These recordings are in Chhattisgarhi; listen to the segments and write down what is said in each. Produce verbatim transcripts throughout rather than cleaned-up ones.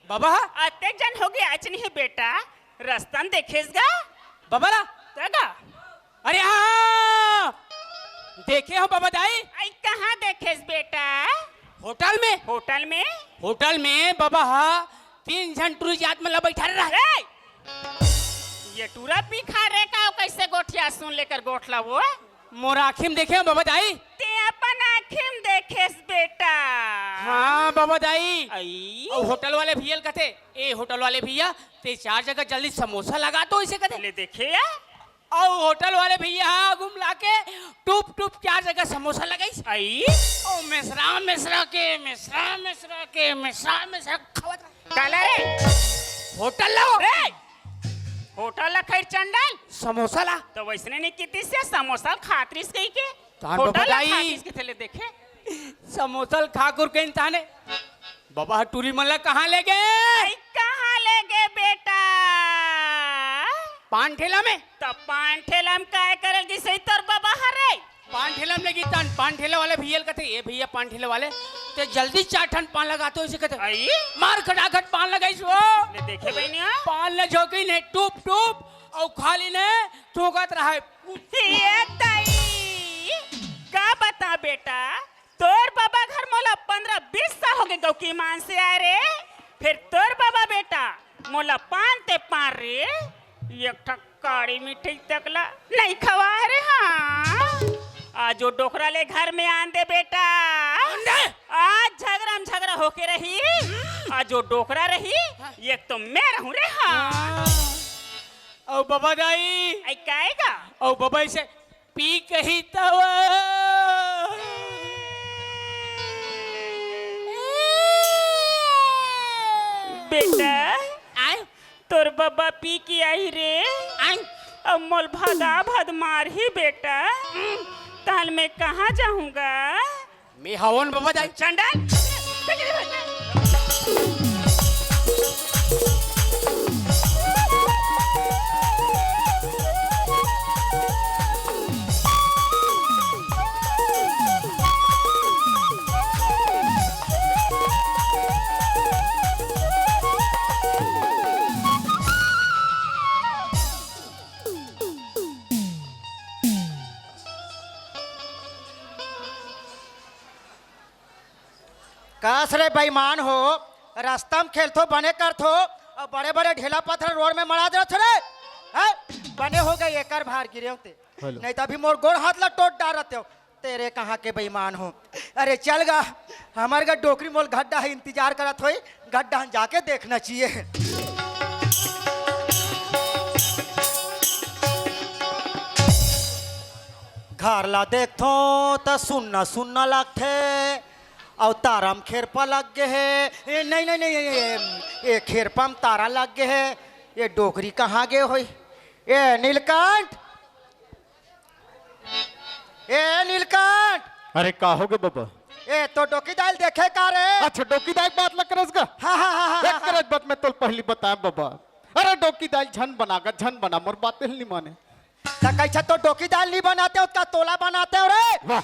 बाबा? अतेक झन होगे, आच नहीं बेटा, रस्ता म देखेस गा? बाबा ला? त गा? अरे हाँ, देखे हँव बाबा दाई। अई, कहाँ देखेस बेटा? होटल में। होटल में? होटल में बाबा हा तीन झन टूरी जात मन ला बइठारे रहय। ए! ये टूरा पीखा रे का, कइसे गोठियासुन लेकर गोठला वो? मोर आँखी म देखे हँव बाबा दाई। तें अपन आँखी म देखेस बेटा? हाँ बाबा दाई। अई? अउ होटल वाले भइया ल कथे, "ए होटल वाले भइया, तें चार जगह जल्दी समोसा लगा तो," अइसे कथे। ले देखे या? अउ होटल वाले भइया हा आगू म लाके टूप टूप चार जगह समोसा लगाइस। अई? अउ मेसरा मेसरा के, मेसरा मेसरा के, मेसरा मेसरा खावत रहा। काला रे? होटल ला। रे! होटल ला खइर चंडल। समोसा ला। त वइसने नइ कितिस से समोसा ल खात रिहिस कहिके। तान होटल ला बताई। खात रिहिस कथे ले देखे। समोसा ल खा कुर कहिन ताने। बाबा ह टूरी मन ला कहाँ ले गे? अई, कहाँ ले गे बेटा? पान ठेला में। त पान ठेला म काय करे ल गिस तोर बाबा ह रे? पान ठेला म ले गिस तान, पान ठेला वाले भइया ल कथे, "ए भइया पान ठेला वाले, तें जल्दी चार ठन पान लगा तो," अइसे कथे। अई? मार खटाखट पान लगाइस वो। ले देखे बहिनी हा? पान ल झोंकिन हे टूप टूप, अउ खा लिन हे, थूकत रहय। ए दाई, का बता बेटा, तोर बाबा घर मोला पंद्रह बीस साल होगे गउकी मान से आय रे। फेर तोर बाबा बेटा मोला पान ते पान रे, एक ठक काड़ी मिठाई तक ला नइ खवाय रे। हाँ, आज ओ डोकरा ले घर में आन दे बेटा। आन दे। आज झगरा म झगरा होके रही, आज ओ डोकरा रही, एक तो मैं रहूं रे। हाँ। अउ बाबा दाई। अई काय गा? अउ बाबा अइसे पी कही तव। बेटा, आय? तोर बबा पी के आही रे। आय? अब मोल भदा भद मारही बेटा। तहन मैं कहाँ जाहूँ गा? मैं हवों न बबा दाई। चंडल। कस रे बेईमान हो, रस्ता म खेलथो, बने करथो, अउ बड़े-बड़े ढेला पथरा रोड में मड़ा देथो रे। हैं? बने हो गे, एकर भार गिरेंव ते। हेलो। नहीं त अभी मोर गोड़ हाथ ला टोट डारत हो। तेरे कहाँ के बेईमान हो। अरे चल गा, हमर गा डोकरी मोल घर डहा इंतजार करत होई, घर डहा जाके देखना चाहिए। घर ला देखथो त सुन्ना सुन्ना लगथे, अउ तारा म खेरपा लग गे हे। ए, नहीं, नहीं, नहीं, ए, ए, ए, खेरपा म तारा लग गे हे। ए डोकरी कहाँ गे होई? ए नीलकंठ, ए नीलकंठ। अरे का हो गे बबा? ए तो डोकी दाई ल देखे का रे? अच्छा, डोकी दाई के बात ल करस गा? हाँ, हाँ, हाँ, हाँ, एक हाँ। करस बात मैं तोल पहली बताएंव बबा। अरे डोकी दाई ल झन बना गा, झन बना, मोर बात ल नी माने। त कइसे तो डोकी दाई ल नी बनातेंव, ओतका तोला बनातेंव रे। वाह।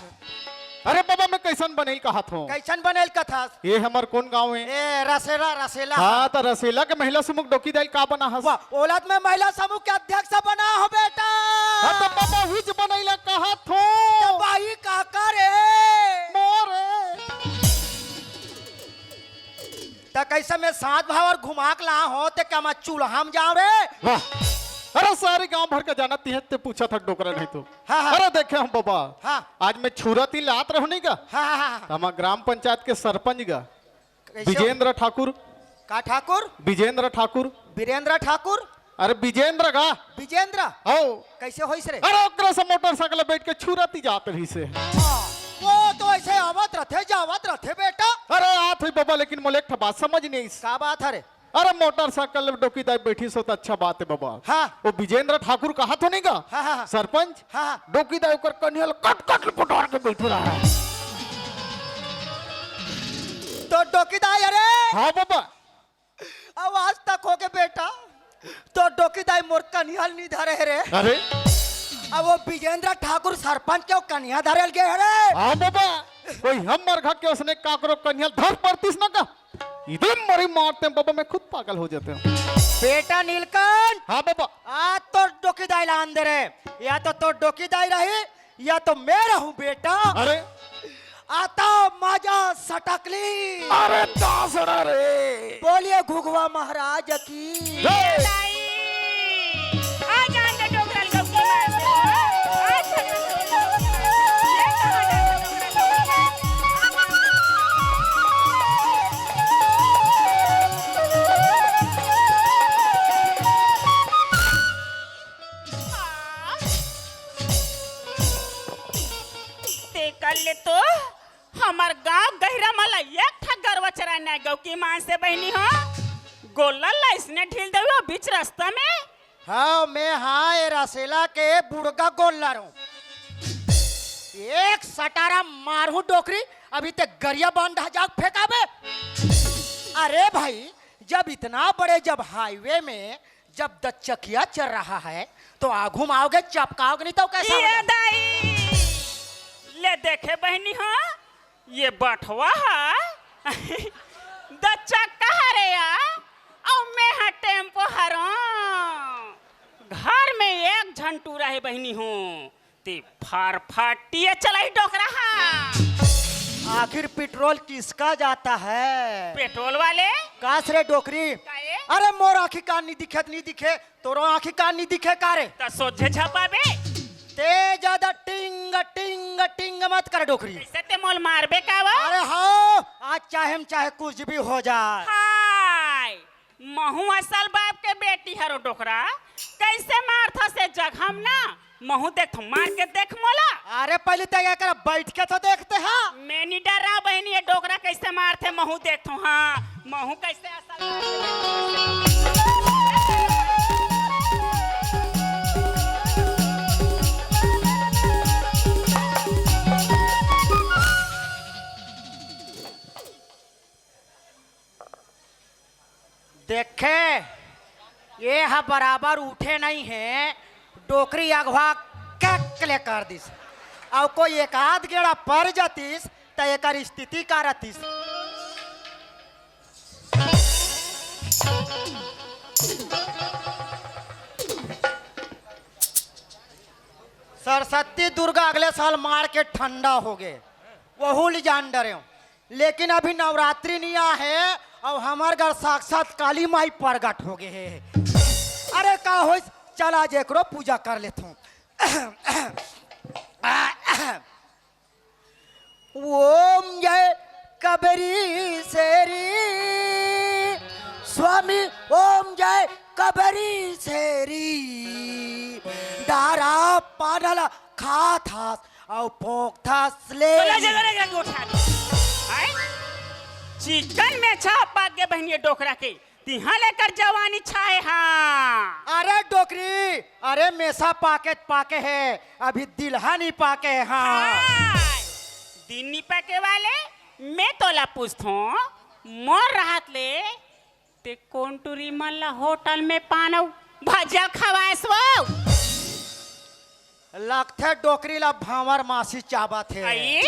अरे बबा, मैं कइसन बने ल कहत हों? कइसन बने ल कथस? ये हमर कोन गाँव हे? ए, रसेला, रसेला। हाँ, त रसेला के महिला समूह डोकी दाई ल का बना हस? वाह, ओला त मैं महिला समूह के अध्यक्ष बना हों बेटा। हाँ, त बबा उहीच बने ल कहत हों। त बाई काकर ए? मोर ए। त कइसे मैं सात भाव अउ घुमा के ला हों, ते का मैं चूल्हा म जांव रे? वाह। अरे सारे गांव भर के जानत हे, ते पूछत हस डोकरा नहीं तो। हाँ, हाँ। अरे देखे हंव बबा। हाँ। आज मैं छुरा तीन लात रहूं नहीं गा। हाँ, हाँ, हाँ। त हमर ग्राम पंचायत के सरपंच गा। कइसे हो? विजेंद्र ठाकुर। का ठाकुर? विजेंद्र ठाकुर। वीरेंद्र ठाकुर? अरे विजेंद्र गा। विजेंद्र? हव। कइसे होइस रे? अरे ओकरे से मोटरसाइकिल बइठ के छुरा ती जात रहिस हे। हाँ, वो तो अइसे आवत रथे, जावत रथे बेटा। अरे आत होही बबा, लेकिन मोला एक ठा बात समझ नहीं आइस। का बात हे रे? अरे मोटरसाइकिल ले डोकी दाई बइठिस होही त अच्छा बात हे बबा। हाँ। वो विजेंद्र ठाकुर कहत हों नहीं गा? हाँ, हाँ, हाँ। सरपंच? हाँ, हाँ। डोकी दाई ओकर कनिहा ल कट कट ल पटार के बइठे रहय। त डोकी दाई अरे। हाँ बबा। अउ आज तक होगे बेटा, तोर डोकी दाई मोर कनिहा ल नी धरे हे रे। अरे। अब वो विजेंद्र ठाकुर सरपंच के वो कनिहा धरे ल गे हे रे। हाँ बबा, कोई हमर घर के ओसने काकरो कनिहा ल धर परतिस न का? इधर मरी मारते हैं बाबा, मैं खुद पागल हो जाते हूँ। बेटा नीलकंठ, हाँ बाबा। आज तो डोकी दाई ला अंदर है, या तो तो डोकी दाई रही, या तो मैं रहूं बेटा। अरे। आता माजा सटकली। अरे दासड़ा रे। बोलिए घुघवा महाराज की। जय। दाई, आ जान दे डोकरा ल गौकी मार से। आ जान दे डोकरा ल गौकी मार से। ये कहाँ जान दे डोकरा ल गौकी मार से? तेकर ले तो हमर गांव गहिरा मन ला एक ठा गरवा चराय नइ गौकी मांस से बहिनी हो। गोल्लर ला इसने ढील देवे हो बीच रास्ता में। हाँ, मैं हाँ ए रसेला के बुड़गा गोल्लर हूँ। एक सटारा मारहूँ डोकरी, अभी ते गरिया बांधा जाग फेंकाबे। अरे भाई, जब इतना बड़े जब हाईवे में जब दचकिया चल रहा है, तो आगू में आओगे, चपकाओगे नहीं तो कैसा ये होगा? दाई, ले देखे बहिनी हो, ये बठवा हा दचक्का हरे या, अउ मैं हा टेम्पो हरों। घर में एक झन टूरा हे बहिनी हो, ते फरफटिया चलाई डोकरा हा। आखिर पेट्रोल किसका जाता है? पेट्रोल वाले। कास रे डोकरी। काहे? अरे मोर आँखी कान नहीं दिखे त नहीं दिखे, तोरो आँखी कान नहीं दिखे का रे? त सोझे झपाबे। ते ज्यादा टिंग टिंग टिंग मत कर डोकरी। कैसे ते मोल मारबे का वा? अरे हाँ, आज चाहे म चाहे कुछ भी हो जाए। हाय। महू असल बाप के बेटी हरो डोकरा, कैसे मारथस ए जगह म ना, महू देखथों, मार के देख मोला। अरे पहले ते एकरा बैठ के तो देखते हाँ। मैं नी डरा बहिनी, ये डोकरा कैसे मारथे, महू देखथों हाँ, महू कैसे असल बाप के बेटी। देखे, ये ह बराबर उठे नहीं है, डोकरी अगवा कक ले कर दिस। अउ कोई एक आध गेड़ा पर जातिस, त एकर स्थिति का रहतिस? सरस्वती दुर्गा अगले साल मार के ठंडा हो गे, वहू ले जान डरेंव। लेकिन अभी नवरात्रि नइ आहे अउ हमर घर साक्षात काली माई प्रगट हो गे हे। अरे का होइस, चल आज एकरो पूजा कर लेथों। ओम जय कबरी शेरी स्वामी, ओम जय कबरी शेरी। डारा पानल खाथस अउ पोंखथस ले। बोला जगह रे, गोठा। हाय? चिकन में छाप पाक गे बहिनी डोकरा के। तिहां ले एकर जवानी छाहे हा। अरे डोकरी, अरे मेसा पाके पाके हे, अभी दिलहा नी पाके हे। हां। हाय। दिल नी पाके वाले, मैं तोला पूछथों, मोर रहत ले ते कोन टूरी मन ला होटल में पान अउ भजिया खवाएस वो? लगथे डोकरी ला भांवर माछी चाबत हे। अई,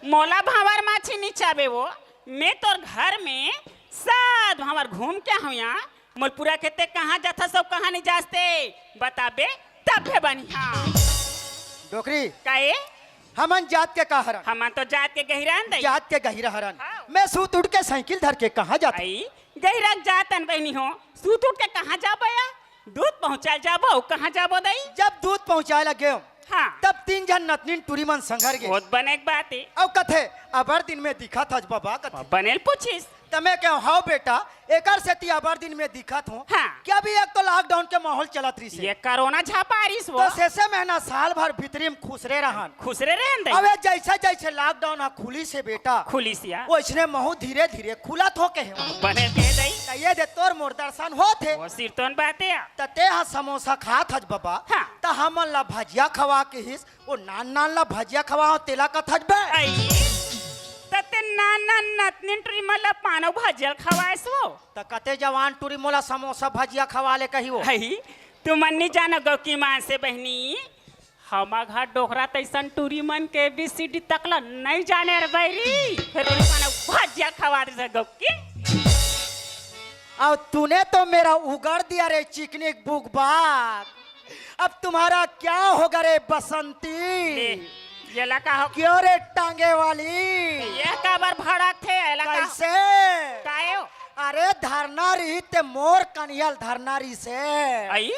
मोला भांवर माछी नी चाबे वो। मैं तोर घर में सात भांवर घूम के आहूं या। मोर पूरा खेते कहां जाथस अउ कहां नी जास ते बताबे तभे बनिहा। डोकरी। काए? हमन जात के का हरन? हमन तो जात के गहिरा हरन दई। जात के गहिरा हरन। हां। मैं सूत उठ के साइकिल धर के कहां जात? अई, गहिरा जातन बहिनी हो, सूत उठ के कहां जाबो या? दूध पहुंचाए जाबो, अउ कहां जाबो दई? जब दूध पहुंचाए ला गेंव, हां। तब तीन झन नतनीन टूरी मन संघर गे। बहुत बने के बात हे। अउ कथे, "अबर दिन में दिखत हस बबा," कथे। बने ल पूछिस। त मैं केंव, "हव बेटा, एकर सेती अबर दिन में दिखत हों।" हां। कि अभी एक तो lockdown के माहौल चलत रहिस हे। ये कोरोना झपारिस वो। त सेसे महीना साल भर भीतरी में खुसरे रहन। खुसरे रहन दे। अबे जइसे जइसे lockdown ह खुलिस हे बेटा, खुलिस या। वइसने महूं धीरे धीरे खुलत होके हे। बने दे दई। त ये दे तोर मोर दर्शन होत हे। वो सिरतोन बात हे या। त ते ह समोसा खात हस बबा। हां। त हमन ला भजिया खवा के हिस, वो नान नान ला भजिया खवा, तेला कथस बे। अई, त ते नान नान नतनीन टूरी मन ला पान अउ भजिया खवाएस वो। त कते जवान टूरी मोला समोसा भजिया खवा ले कही वो। अई, तुमन नी जानो गौकी मांस से बहिनी, हमर घर डोकरा तइसन टूरी मन के एबीसीडी तक ला नइ जाने रे बइरी। फेर टूरी पान अउ भजिया खवा दे से गौकी। अब तूने तो मेरा उगड़ दिया रे चिकनी बुकबाक। अब तुम्हारा क्या होगा रे बसंती? ले, ये ला का हो? क्यों रे टांगे वाली? ये काबर भड़कथे? ये ला का? कैसे? कायो? अरे धरना रही ते मोर कनिहा ल धरना रही से। आई?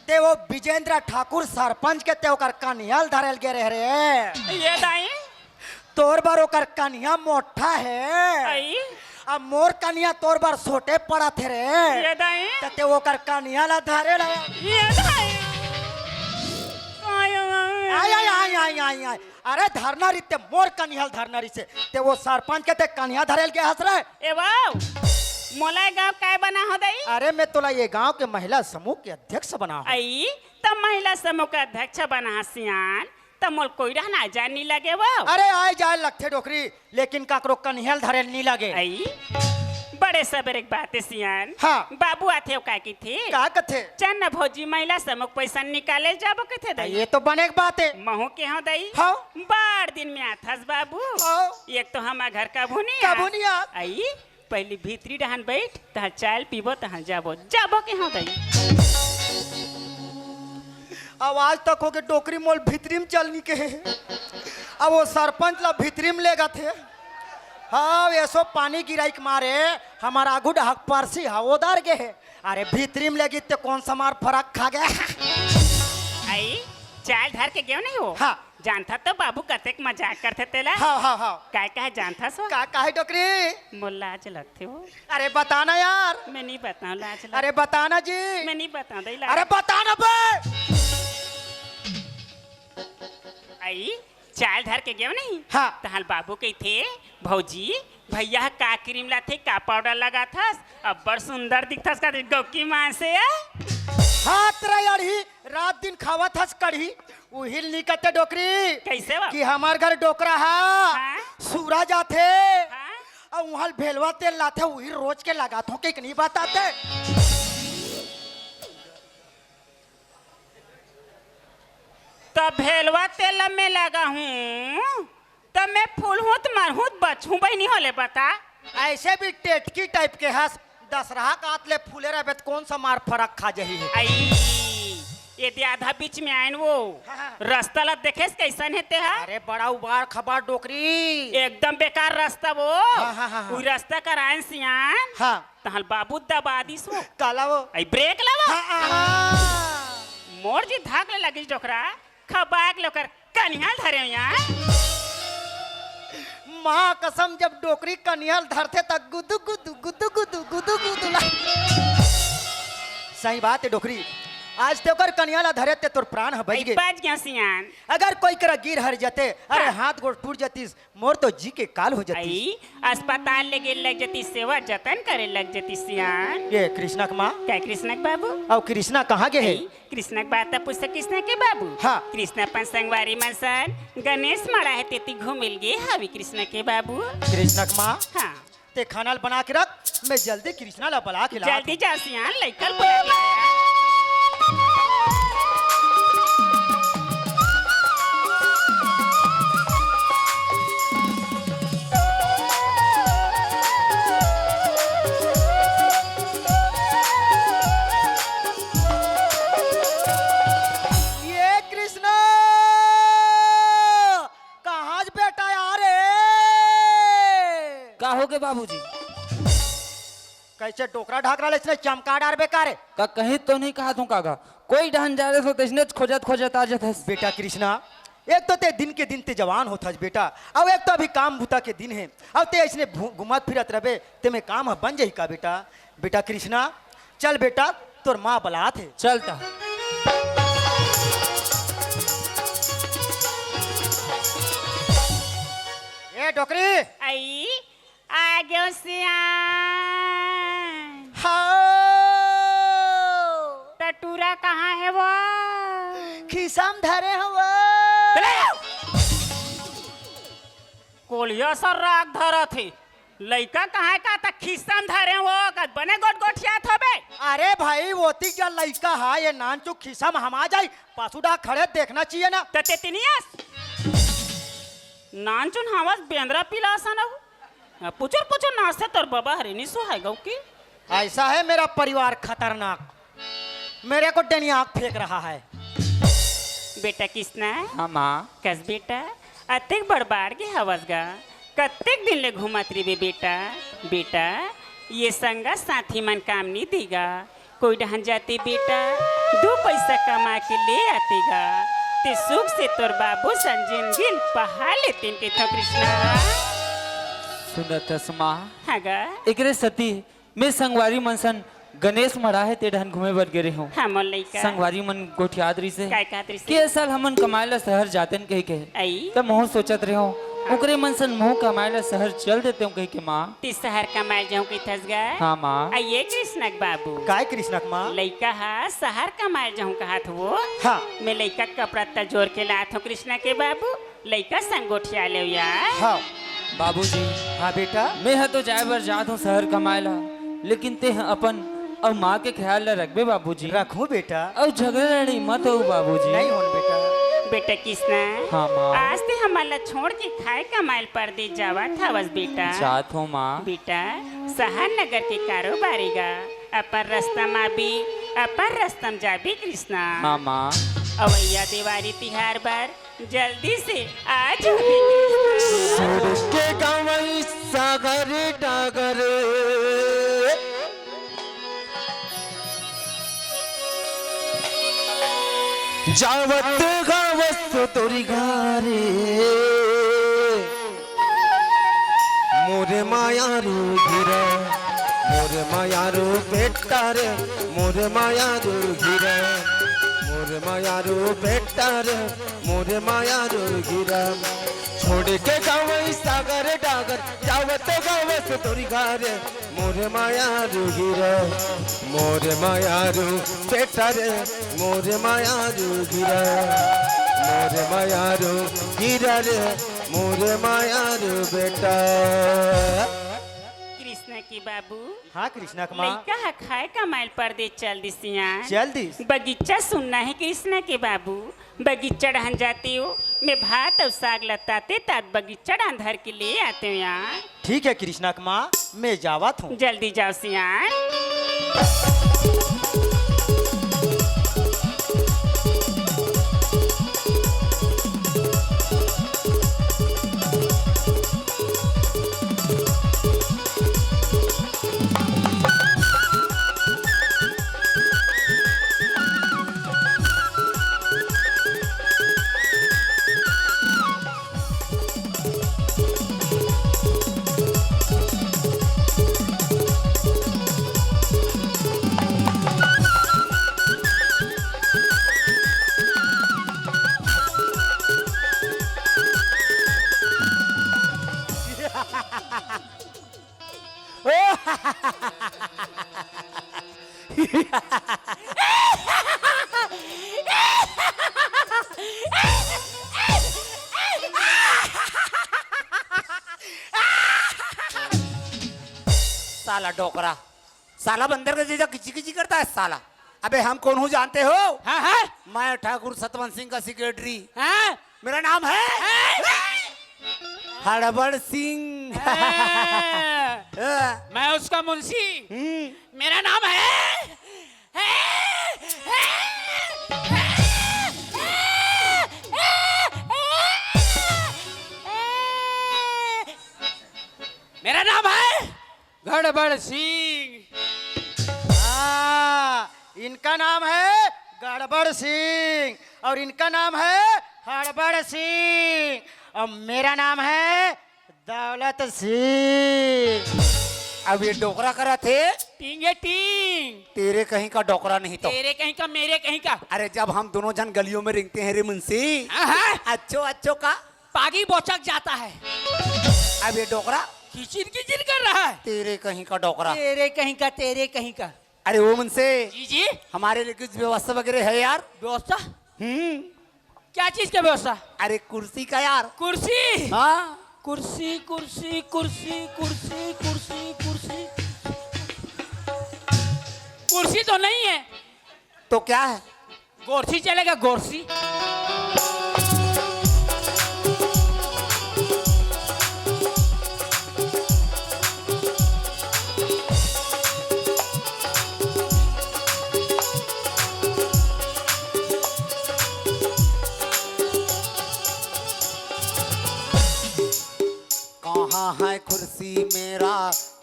ते वो विजेंद्र ठाकुर सरपंच के ते ओकर कनिहा ल धरे ल गे रहे रे। ये दाई? तोर बर ओकर कनिहा मोटा हे। आई? अब मोर कनिहा तोर बर छोटे पड़त हे रे। ये दाई? त ते ओकर कनिहा ला धरे ला। ये दाई? आय, आय, आय, आय। अरे धरना रही ते मोर कनिहा ल धरना रही से। ते वो सरपंच के ते कनिहा धरे ल गे हस रे। ए बाऊ, मोला ये गाँव काय बना हो दाई? अरे मैं तोला ये गाँव के महिला समूह के अध्यक्ष बना हो। आई, त महिला समूह के अध्यक्ष बना हस सियान, त मोल कोई रहना जान नी लगे वो। अरे आय जाय लगथे डोकरी, लेकिन काकरो कनिहा ल धरे ल नी लगे। आई, बड़े सबर एक बात हे सियान। हाँ। बाबू आथे, वो का कथे? का कथे? चल न भौजी, महिला समूह पैसा निकाले जाबो कथे दाई। ये तो बने के बात हे। महू के हूँ दाई। हाँ। बड़ दिन में आथस बाबू। हाँ। एक तो हमर घर कभू नी कभू आस। नी आस। आई, पहली भीतरी डहन बैठ, तहाँ चाय पीबो, तहाँ जाबो, जाबो के हूँ दाई। अब आज तक होगे डोकरी मोल भीतरी में चल नी कहे। अब वो सरपंच ला भीतरी में लेगथे। हाँ, एसो पानी गिराई के मारे हमर आगू डहक परसी हा ओदर गे हे। अरे भीतरी में लेगी ते कोन सा मार फरक खा गे। आई, चाय धर के गेव नहीं हो? हाँ। जानथा तो बाबू कतेक मजाक करथे तेला। हाँ, हाँ, हाँ। काय कहे जानथस वो? का कहे डोकरी? मोला लाज लगथे वो। अरे बता ना यार। मैं नहीं बताऊँ, लाज लग। अरे बता ना जी। मैं नहीं बताऊँ दाई, लाज। अरे बता ना बे। आई, चाय धर के गेव नहीं? हाँ। तहाँ ल बाबू कथे, "भौजी, भैया ह का क्रीम लाथे, का पाउडर लगाथस? अब्बड़ सुंदर दिखथस का गौकी माँ से, आ?" हाथ रे अड़ही, रात दिन खावत हस कड़ही, उही ल नी कथे डोकरी। कैसे बा? कि हमर घर डोकरा हा, हाँ? सूरज आथे, हाँ? अउ उहाँ ल भेलवा तेल लाथे, उही रोज के लगाथों के नी बताते। त भेलवा तेल ल मैं लगाहूँ, त मैं फूलहूँ त मरहूँ त बचहूँ बहिनी होले बता। ऐसे भी टेटकी टाइप के हस, दसरहा कात ले फूले रहबे त कोन सा मार फरक खा जही हे। आई, ये दे आधा बीच में आयन वो। हाँ, हाँ। रस्ता ला देखेस कैसन हे तेहा? अरे बड़ा उबार खबार डोकरी। एकदम बेकार रस्ता वो। हाँ, हाँ, हाँ, हाँ। उही रस्ता कर आयन सियान। हाँ। तहाँ ल बाबू दबा दिस वो। काला वो? आई ब्रेक ला वो। हाँ, हाँ, हाँ। मोर जी धाक ले लगिस डोकरा, खबाक ले ओकर कनिहा ल धरे हो यार। माँ कसम, जब डोकरी कनिहा ल धरथे त गुदु गुदु, गुदु गुदु, गुदु गुदु ला। सही बात हे डोकरी, आज ते ओकर कनिहा ला धरे ते तोर प्राण ह बच गे। बच गेंव सियान। अगर कोई करा गिर हर जते, अरे हाँ। हाथ गोड़ टूट जतिस, मोर तो जी के काल हो जतिस। आई, अस्पताल ले गे लग जतिस, सेवा जतन करे लग जतिस सियान। ये कृष्णा के माँ। काय कृष्णा के बाबू? अउ कृष्णा कहाँ गे हे? आई, कृष्णा के बात पूछथे कृष्णा के बाबू। हाँ। कृष्णा अपन संगवारी मन सन गणेश माड़ा हे तेती घूमे ल गे हवे कृष्णा के बाबू। कृष्णा के माँ, हाँ। ते खाना ल बना के रख, मैं जल्दी कृष्णा ल बला के ला। जल्दी जा सियान, लइका ल बुला के ला। ये कृष्णा, कहाँ ज बेटा आ रे? का हो गे बाबूजी? कैसे डोकरा ढाकरा ले इसने चमका डार बेकार है? का कहीं तो नहीं कहा तू काका, कोई डहन जा रहे हो तो इसने खोजत खोजत आ जाता है। बेटा कृष्णा, एक तो ते दिन के दिन ते जवान होत हस बेटा, अउ एक तो अभी काम बुता के दिन है, अउ ते इसने घूमत फिरत रहबे ते में काम ह बन जाही का बेटा? बेटा कृष्णा, चल बेटा, तोर माँ बलात हे। चल त। ए डोकरी। आई, आ गेव सियान। हाँ। त टूरा कहाँ हे वो? खिसा म धरे हवं। चले जाओ। कोलिया सा राग धरत हे। लइका कहाँ हे का त खिसा म धरे हो, का बने गोट गोठियात होबे। अरे भाई, ओती के लइका हा, ये नानचुक खिसा म हमा जाई, पसु डहर खड़े देखना चाहिए ना। त तेती नी अस। नानचुन हवस बेंदरा पिला असन अहू। पुचुर पुचुर नाचथे तोर बबा हरे, नी सुहाय गौ की। ऐसा है मेरा परिवार खतरनाक, मेरे को डनियाक फेंक रहा है। बेटा कृष्णा। हाँ माँ। कस बेटा, अतेक बड़ बाढ़ गे हवस गा, कतेक दिन ले घूमत रहिबे बेटा। बेटा, ये संगा साथी मन काम नी देगा, कोई डहन जाते बेटा, दू पैसा कमा के ले आते गा, ते सुख से तोर बाबू संजन दिल पहा लेतेन कहिथंव कृष्णा। सुनत हस माँ? हाँ गा। एकरे सेती मैं संगवारी मन सन गणेश मड़ाही ते डहन घूमे बर गे रेहेंव। हाँ, मोर लइका। संगवारी मन गोठियात रहिसे। काय कहत रहिसे? कि ए साल हमन कमाए ला शहर जातेन कहिके। अई? त महूँ सोचत रेहेंव, ओकरे मन सन महूँ कमाए ला शहर चल देतेंव कहिके माँ। ते शहर कमाए जाहूँ कहिथस गा? हाँ माँ। अई ए कृष्णक बाबू। काय कृष्णक माँ? लइका ह शहर कमाए जाहूँ कहत हवय। हाँ। मैं लइका के कपड़ा त जोर के लात हंव कृष्णा के बाबू। लइका संग गोठिया लेव यार। हाँ। बाबूजी। हाँ बेटा। मैं ह तो जाए बर जात हंव शहर कमाए ला, लेकिन तेंह अपन अउ माँ के ख्याल ला रखबे बाबूजी। रखहूँ बेटा। अउ झगड़ा लड़ई मत होऊ बाबूजी। नहीं होन बेटा। बेटा कृष्णा। हाँ माँ। आज ते हमन ला छोड़ के खाए कमाए ल परदेस जावत हवस बेटा। जात हंव माँ। बेटा, शहर नगर के कारोबारी गा, अपन रस्ता म आबे, अपन रस्ता म जाबे कृष्णा। हाँ माँ। अवइया देवारी तिहार बर जल्दी से आ जाबे। छोड़ के गंवई सागर डागर, जावत हवस तोरी घरे। मोर मयारू हीरा, मोर मयारू बेटा रे, मोर मयारू हीरा, मोर मयारू बेटा रे, मोर मयारू हीरा। छोड़ के गंवई सागर डागर, जावत हवस तोरी घरे। मोर मयारू हीरा, मोर मयारू बेटा रे, मोर मयारू हीरा, मोर मयारू हीरा रे, मोर मयारू बेटा। कृष्णा के बाबू। हाँ कृष्णा के माँ। लइका ह खाए कमाए ल परदेस चल दिस यार। चल दिस। बगीचा सुनना हे कृष्णा के बाबू। बगीचा डहन जातेंव, मैं भात अउ साग ल ताते तात बगीचा डहन धर के ले आतेंव यार। ठीक है कृष्णा के माँ, मैं जावत हंव। जल्दी जाव सियान। साला डोकरा, साला बंदर का जीजा किची किची करता है साला। अबे हम कौन हूँ जानते हो? हाँ, हाँ। मैं ठाकुर सतवंत सिंह का सेक्रेटरी। हाँ। मेरा नाम है हाँ। हड़बड़ सिंह। हाँ। हाँ। मैं उसका मुंशी। हम्म। मेरा नाम है मेरा नाम है गड़बड़ सिंह। हाँ, इनका नाम है गड़बड़ सिंह और इनका नाम है हड़बड़ सिंह और मेरा नाम है दौलत सिंह। अब ये डोकरा करा थे। टींग है टींग। तेरे कहीं का डोकरा नहीं तो। तेरे कहीं का, मेरे कहीं का। अरे, जब हम दोनों जन गलियों में रेंगते हैं रे मुंशी। हाँ, हाँ। अच्छो, अच्छो का। पागी बोचक जाता है। अब ये डोकरा। किचिर किचिर कर रहा है। तेरे कहीं का डोकरा। तेरे कहीं का, तेरे कहीं का। अरे वो मुंशी। जी, जी। हमारे लिए कुछ व्यवस्था वगैरह है यार? व्यवस्था? हम्म। क्या चीज का व्यवस्था? अरे कुर्सी का यार। कुर्सी? हाँ। कुर्सी, कुर्सी, कुर्सी, कुर्सी, कुर्सी, कुर्सी। कुर्सी तो नहीं है। तो क्या है? गोरसी चलेगा, गोरसी।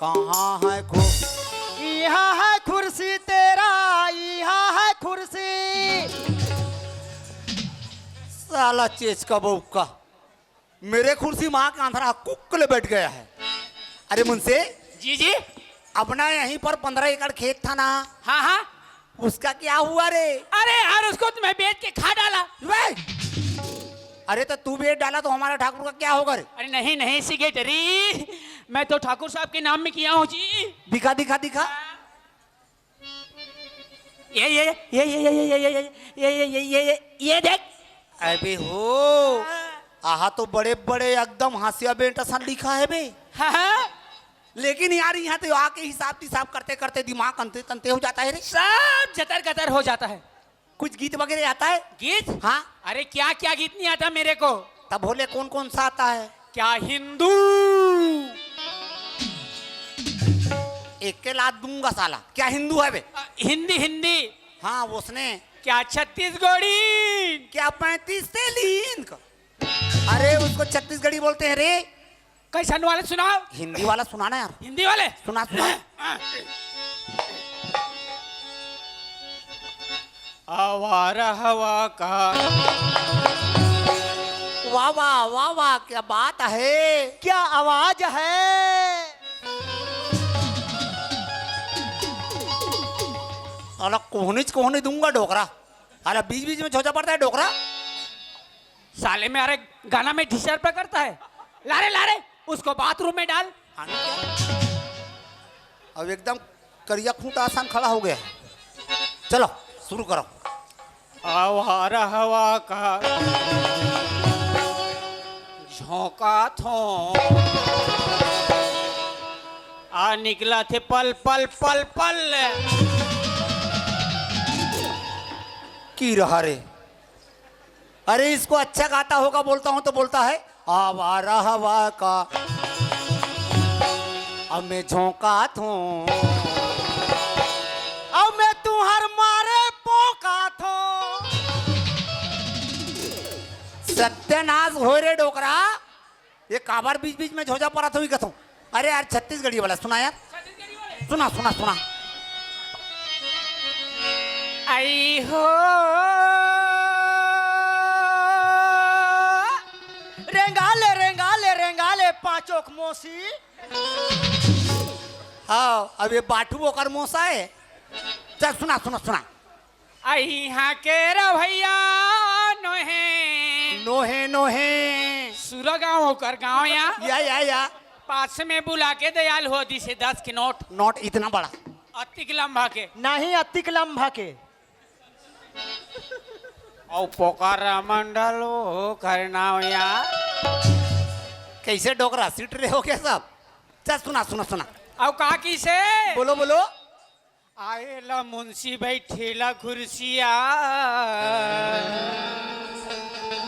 कहाँ है खु- यहाँ है कुर्सी तेरा, यहाँ है कुर्सी। साला चेच का बहू का, मेरे कुर्सी माँ का अंधरा कुक ले बैठ गया है। अरे मुंशी, जी जी। अपना यहीं पर पंद्रह एकड़ खेत था ना, हाँ हाँ। उसका क्या हुआ रे? अरे यार, उसको तो मैं बेच के खा डाला। वे! अरे तो तू बेच डाला तो हमारा ठाकुर का क्या होगा रे? अरे नहीं नहीं सेक्रेटरी, मैं तो ठाकुर साहब के नाम में किया हूँ जी। दिखा दिखा दिखा। ये ये ये ये ये ये ये ये ये ये ये ये ये ये ये ये देख। अबे हो, आहा तो बड़े बड़े एकदम हाशिया बेंट असन लिखा है बे। हाँ हाँ। लेकिन यार, यहाँ तो आके हिसाब किताब करते करते दिमाग अंते तंते हो जाता है रे। सब जतर कतर हो जाता है। कुछ गीत वगैरह आता है? गीत? हाँ। अरे क्या क्या गीत नहीं आता मेरे को। तब बोले कौन कौन सा आता है? क्या हिंदू? एक के लात दूंगा साला। क्या हिंदू है बे? अ, हिंदी हिंदी। हाँ, उसने। क्या छत्तीसगढ़ी? क्या पैंतीस तेलीन का? अरे उसको छत्तीसगढ़ी बोलते हैं रे। कैसन वाले सुनाओ? हिंदी वाला सुनाना यार। हिंदी वाले? सुना सुना। आवारा हवा का। वाह वाह वाह वाह, क्या बात है, क्या आवाज है। साला कोहनी च कोहनी दूंगा डोकरा। साला बीच बीच में झोंचा पड़ता है डोकरा। साले में अरे गाना में डिस्टर्ब करता है। लारे लारे, उसको बाथरूम में डाल। अब एकदम करिया खूंटा आसान खड़ा हो गया। चलो शुरू करो। आवारा हवा का झोंका थो, आ निकला थे पल पल पल पल। की रहा रे? अरे इसको अच्छा गाता होगा बोलता हूँ तो बोलता है, आवारा हवा का अब मैं झोंका थो, अब मैं तुहर मारे पोका थो। सत्यानाश हो रे डोकरा। ये काबर बीच बीच में झोंचा परा थो ही कथो। अरे यार छत्तीसगढ़ी वाला सुना यार। सुना सुना सुना। आई हो रेंगाले रेंगाले रेंगाले पांचोक मोसी। हाँ, अब ये बाटू ओकर मोसा है। चल सुना सुना सुना। अइहा के रवैया नोहे। नोहे नोहे। सुरगांव ओकर गांव या। या या या। पास में बुला के दयाल हो दिसे दस के नोट। नोट इतना बड़ा। अतिक लंबा के। नहीं अतिक लंबा के। औ पोकारा मंडल ओकर नाव या। कैसे डोकरा सीट रहे हो क्या साहब? चल सुना सुना सुना। औ का किसे? बोलो बोलो। आए ला मुंशी बैठे ला कुर्सिया।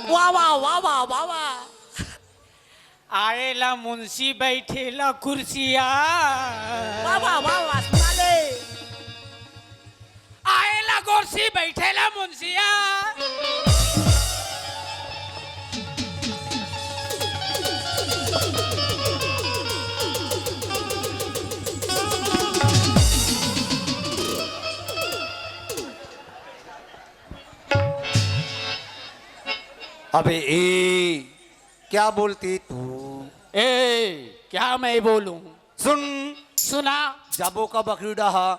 वाह वाह वाह वाह वाह वाह। आए ला मुंशी बैठे ला कुर्सिया। वाह वाह वाह वाह सुना ले। आए ला कुर्सी बैठे ला मुंशिया। अबे ए, क्या बोलती तू? ए, क्या मैं बोलूं? सुन। सुना। जाबो का बकरी डाहा?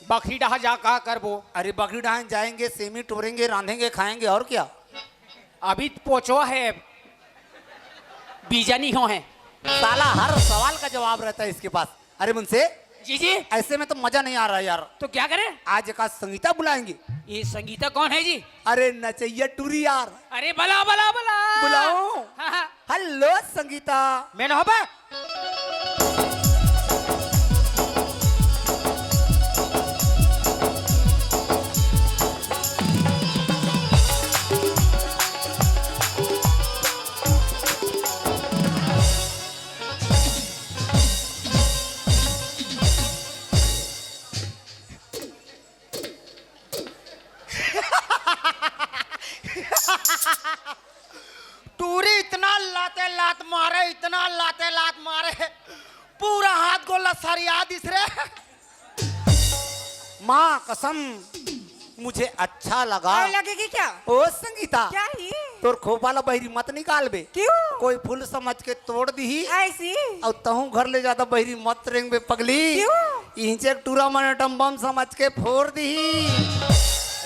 बकरी डाहा जा का करबो? अरे बकरी डाहा जाएंगे, सेमी टोरेंगे, रांधेंगे, खाएंगे और क्या। अभी तो पोचो है, बीजा नहीं हो है। साला हर सवाल का जवाब रहता है इसके पास। अरे मुंशी, जी जी। ऐसे में तो मजा नहीं आ रहा यार। तो क्या करें? आज एक आज संगीता बुलाएंगे। ये संगीता कौन है जी? अरे नचैया टूरी यार। अरे भला भला भला। बुलाओ। हाँ, हाँ। हेलो संगीता। मैं ना हो बे। टूरी इतना लाते लात मारे, इतना लाते लात मारे, पूरा हाथ गोड़ ला सरिया दिस रे। माँ कसम, मुझे अच्छा लगा। और लगेगी क्या? ओ संगीता, क्या ही? तोर खोपा ला बहिरी मत निकालबे। क्यों? कोई फूल समझ के तोड़ दिही। ऐसी? अउ तहूँ घर ले जादा बहिरी मत रेंगबे पगली। क्यों? इहिंचे एक टूरा मन एटम बम समझ के फोर दिही।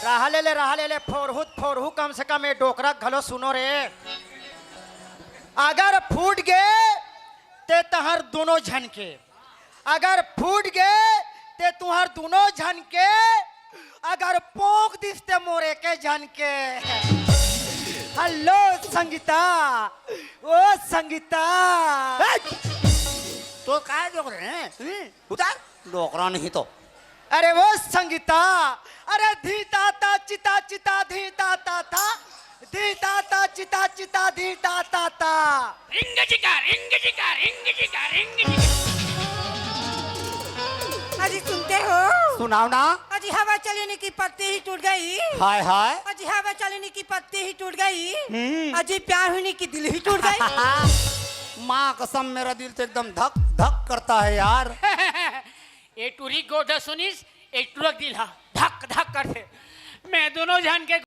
रहा ले ले, रहा ले ले, फोरहू त फोरहू, कम से कम ए डोकरा घलो सुनो रे। अगर फूट गे ते तहर दूनों झन के, अगर फूट गे ते तुहर दूनों झन के, अगर पोंक दिस ते मोर एके झन के। हेलो संगीता, ओ संगीता। ए, तो काय जोक रहे हैं? हम्म। उतार, डोकरा नहीं तो। अरे वो संगीता, अरे धी ता ता चिता चिता धी ता ता ता, धी ता ता चिता चिता धी ता ता ता। रिंग चिका, रिंग चिका, रिंग चिका, रिंग चिका। अजी सुनते हो? सुनाओ ना। अजी हवा चलने की पत्ती ही टूट गई। हाय हाय। अजी हवा चलने की पत्ती ही टूट गई। हम्म। अजी प्यार होने की दिल ही टूट गई। माँ कसम, मेरा दिल तो एकदम धक धक करता है यार। ए टूरी गोदा सुनिस, ए टूरा के दिल हा धक धक करथे। मैं दूनों झन के